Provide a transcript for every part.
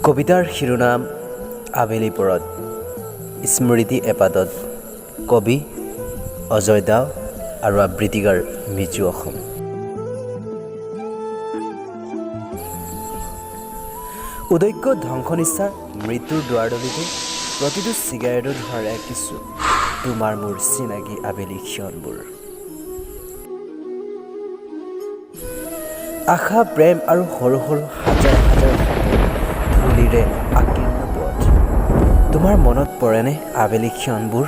কবিতাৰ শিৰোনাম আবেলি পৰত, স্মৃতি এপাতত। কবি অজয় দাও আৰু আবৃত্তিকাৰ মিজু অসম। উদৈক্য ধ্বংসনিচ্ছা মৃত্যুৰ দুৱাৰদলিতে প্ৰতিটো চিগাৰেটৰ ধোঁৱাৰে আঁকিছোঁ তোমাৰ মোৰ চিনাকি আবেলি ক্ষণবোৰ। আশা, প্ৰেম আৰু সৰু সৰু হাজাৰ হাজাৰ সপোন ধূলিৰে আকীৰ্ণ পথ। তোমাৰ মনত পৰেনে আবেলি ক্ষণবোৰ?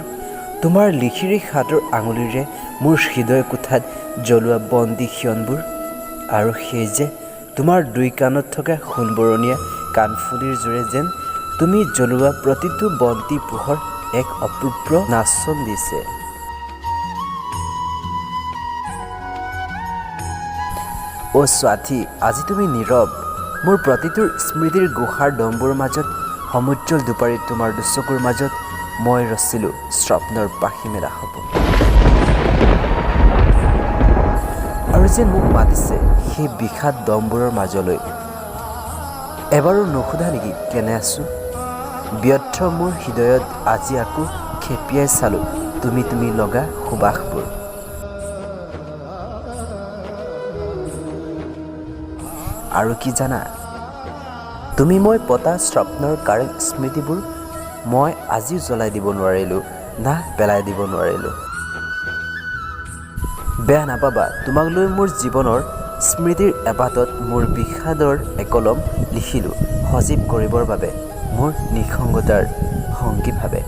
তোমাৰ লিখিৰি হাতৰ আঙুলিৰে মোৰ হৃদয় কোঠাত জ্বলোৱা বন্তি ক্ষণবোৰ, আৰু সেই যে তোমাৰ দুই কাণত থকা সোণবৰণীয়া কাণফুলিৰ জোৰে যেন তুমি জ্বলোৱা প্ৰতিটো বন্তি পোহৰ এক অপূৰ্ব নাচন দিছে। অ' স্বাতী, আজি তুমি নীৰৱ। মোৰ প্ৰতিটোৰ স্মৃতিৰ গুহাৰ দম্বোৰ মাজত, সমুজ্জ্বল দুপাৰীত তোমাৰ দুচকুৰ মাজত মই ৰচিলোঁ স্বপ্নৰ পাখি মেলা সপোন। আৰু যেন মোক মাতিছে সেই বিষাদ দমবোৰৰ মাজলৈ। এবাৰো নুসুধা নেকি কেনে আছোঁ? ব্যৰ্থ মোৰ হৃদয়ত আজি আকৌ খেপিয়াই চালোঁ তুমি তুমি লগা সুবাসবোৰ। আৰু কি জানা, তুমি মই পতা স্বপ্নৰ কাৰেং স্মৃতিবোৰ মই আজিও জ্বলাই দিব নোৱাৰিলোঁ, না পেলাই দিব নোৱাৰিলোঁ। বেয়া নাপাবা, তোমাক লৈ মোৰ জীৱনৰ স্মৃতিৰ এপাতত মোৰ বিষাদৰ একলম লিখিলোঁ সজীৱ কৰিবৰ বাবে মোৰ নিঃসংগতাৰ সংগী ভাৱে।